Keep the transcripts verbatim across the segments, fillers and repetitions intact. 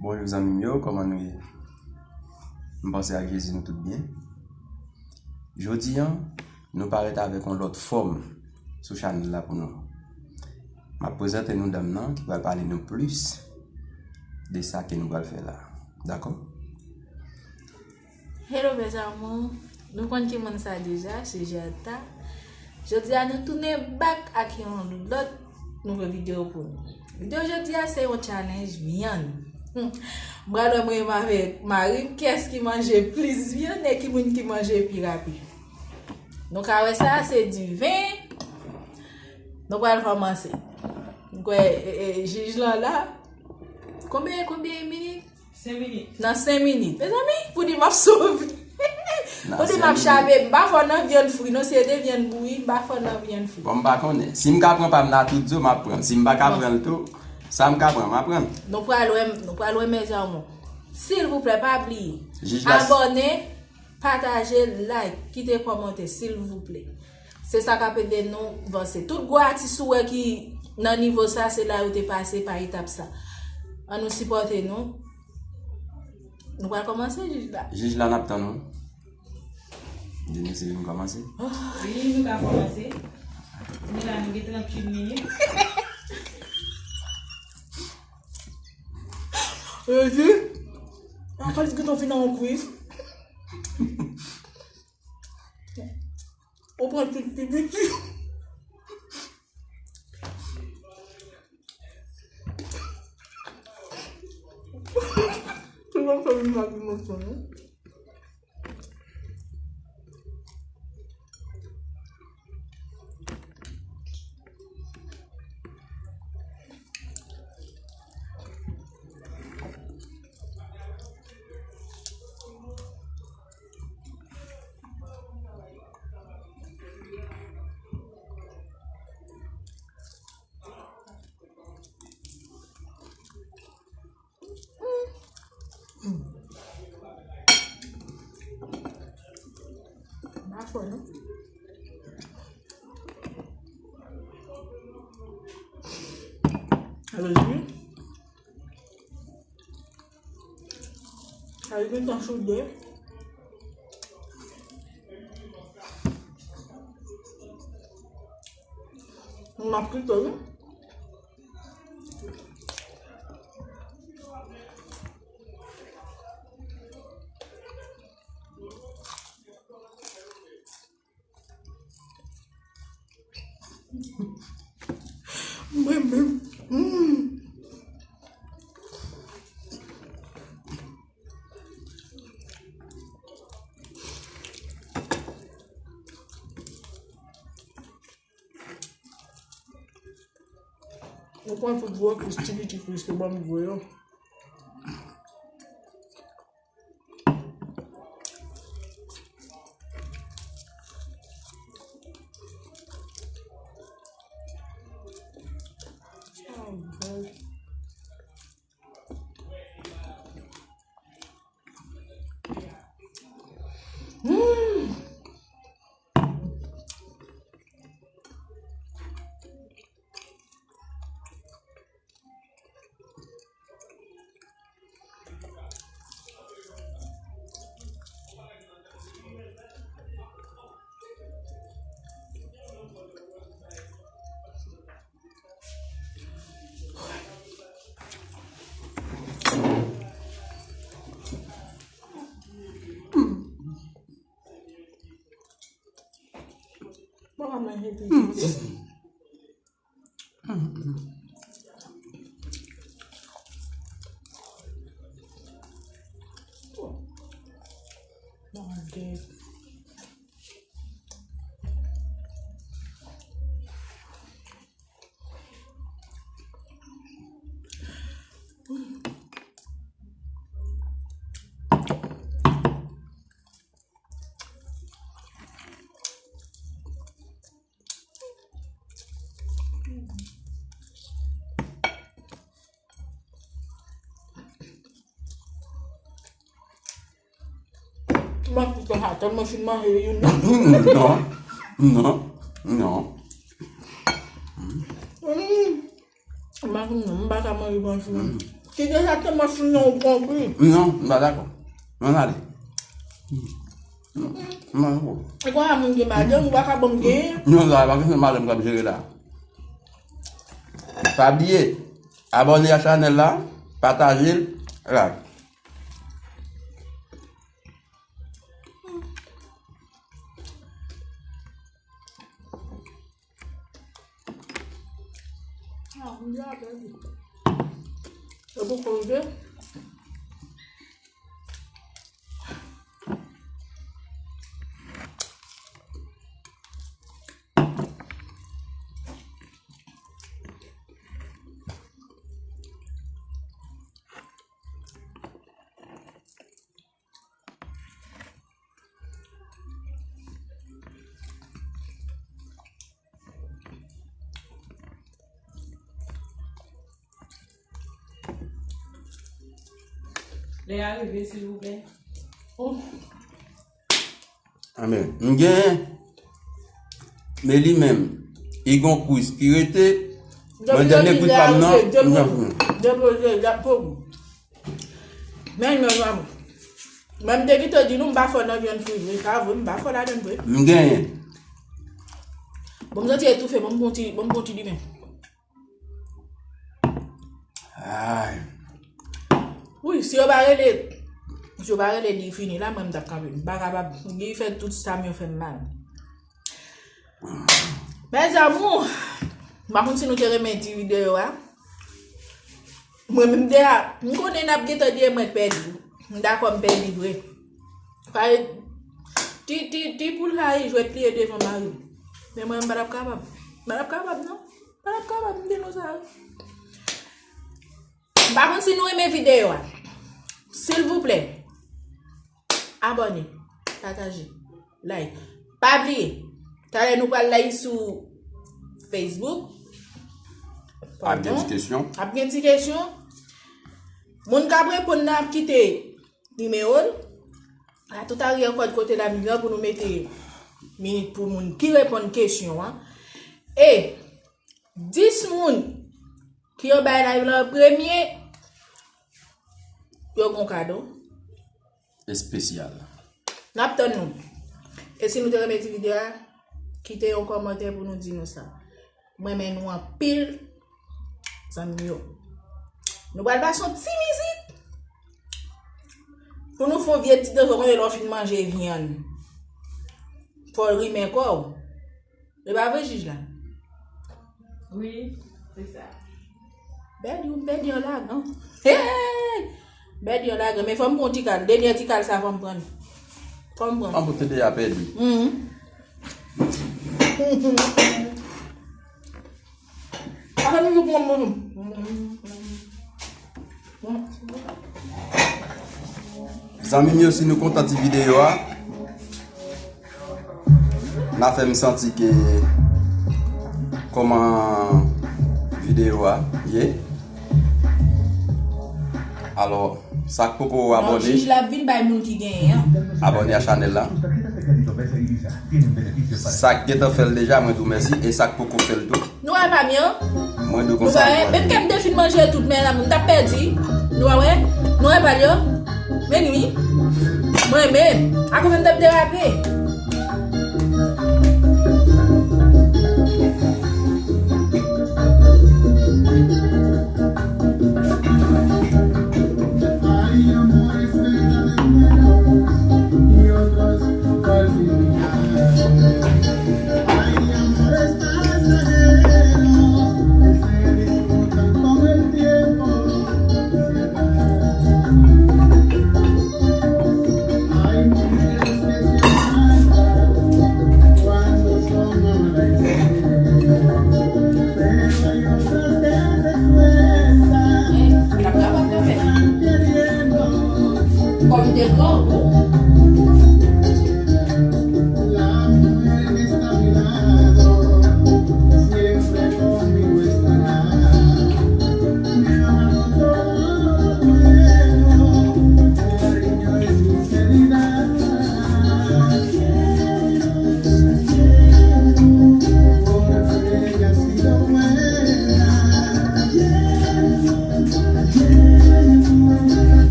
Bonjou zanmi m yo, kòman nou ye? M panse ak Jezi nou tout byen. Jodi a, nou parèt avèk yon lòt fòm sou chanèl la pou nou. M ap prezante nou dam nan ki pral pale nou plis de sa ke nou pral fè la. Dakò? Hello mes amours, nou konn ki moun sa deja, se Gerta. Jodi a nou tounen back ak yon lòt nouvo videyo pou nou. Videyo jodi a se yon challenge vyann. Hmm. M pral wè mwen menm avèk mari m kiyès ki manje plis vyann e ki moun ki manje pi rapid. Nou ka wè sa, se diven. Nou pral kòmanse. M kwè e, e, jij lan la. Konbyen, konbyen minit? Senk minit. Nan senk minit. Mezanmi, pou di m ap sove. Pou di m ap chape, m pa fò nan vyann fri, non, se de vyann bouyi, m pa fò nan vyann fri. Bon, m pa konnen. Si m ka pran pa m nan tout zo, m ap pran. Si m pa ka pran l tou, sa m ka pran, m ap pran. Nou pral wè, nou pral wè mes amours. Silvouplè, pa bliye. Abòne, pataje, like, kite kòmantè, silvouplè. Se sa k ap ede nou vanse. Tout gwo atis ou wè ki nan nivo sa, se la yo te pase pa etap sa. Ann nou sipòte nou. Nou pral kòmanse, jij la. Jij la, n ap tann ou. Di nou si nou kòmanse. Wi, nou ka kòmanse. Nou la, nou gen tranntuit minit. Rezi, ankò li gentan fin nan yon kwiz. Ou pran tout pi piti. Tout moun fè vin ak emosyon, non? Pa fò, non? Alò, jwi. Sa li gentan soude. M ap kite wi. Mwen menm. Mm. Ou pran tout gwo kris, ti piti kris, ou ban m gwo yo. Mwen pa manje piti. M ap kite sa tèlman fin manje youn nan. Non, non, non. Mm. M pa konn non, m pa ka manje panch youn. Li deja te mwen fin nan ou konpli. Non, m pa dakò. Ann ale. Non, non, non. E konsa moun gen madanm, ou pa ka ban m genyen. Non, la, pa gen madanm k ap jere la. Pa bliye, abòne a chanèl la, pataje l, like. Ah, m ja pèdi. E pou konn vre. Lè a rive, silvouplè. Amèn. M genyen, men li menm, li gon kwis ki rete. Mwen, dènye kwis pa m nan, m nan. Depoze, depoze, depoze. Men, men, men, men m te kite di nou, m pa fò nan vyann fri vre. Sa vre, m pa fò ladann vre. M genyen. Bon, m santi etoufe, bon, m pran ti, bon, m pran ti limen. Ay. Wi, si yo pa rele, si yo pa rele Guy fini la, mwen m t ap kanpe. M pa kapab. Guy fè tout sa m yo fè m mal. Mes amours, m pa konn si nou te renmen ti videyo a. Mwen menm deja, m konnen n ap gentan di e mwen k pèdi. M dakò m pèdi vre. Paske ti, ti, ti poul sa e jwèt li ye devan mari m. Men mwen m pa t ap kapab. M pa t ap kapab non. M pa t ap kapab, m te nan sa. M pa konn si nou renmen videyo a. Silvouplè, abòne, pataje, like. Pa bliye, talè nou pral live sou Facebook. Ap gen ti kesyon. Ap gen ti kesyon. Moun k ap reponn nan ap kite nimewo l. A tout aryè kòd kote la migra pou nou mete minit pou moun ki reponn kesyon an. E dis moun ki yo bay live la an premye, yo gon kado espesyal. N ap tann nou. E si nou te renmen ti videyo a, kite yon kòmantè pou nou di nou sa. Mwen renmen nou anpil, zanmi m yo. Nou pral pase yon ti mizik. Pou nou fè yon vye ti danse, ou konnen lè w fin manje vyann, fò w rimen kò w. E pa vre, jij la? Wi, se sa. Bèdi, ou pèdi an lagan. Hey! Bèdi an lagan. Men fò m pran yon ti kal. Dènye ti kal sa, fò m pran. Fò m pran. An pou te deja pèdi. Mhm. Zanmi m yo, si nou kontan ti videyo a, n a fè m santi ke kòman videyo a ye. Alò, sa k poko abòne, jij la ap vin bay moun ki genyen an. Abòne a chanèl la. Sa k gentan fè l deja, mwen di w mèsi. E sa k poko fè l tou, nou wè pa byen. Mwen di w konsa, menm kè m te fin manje tout, men la, m t ap pèdi. Nou wè, nou wè pa l yo. Men wi. Mwen menm, akoz m t ap derape.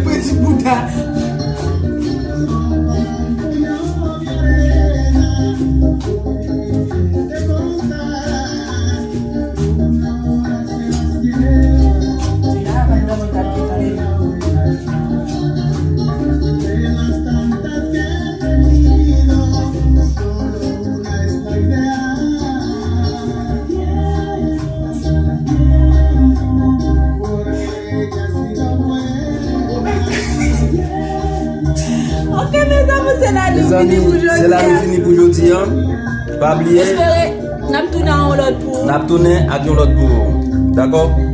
Petit bouda. Ok, mezanmi, se la nou fini pou jodi a. Mezanmi, se la nou fini pou jodi a. Pa bliye. Espere n ap tounen ak yon lòt pou ou. N ap tounen ak yon lòt pou ou. Dakò?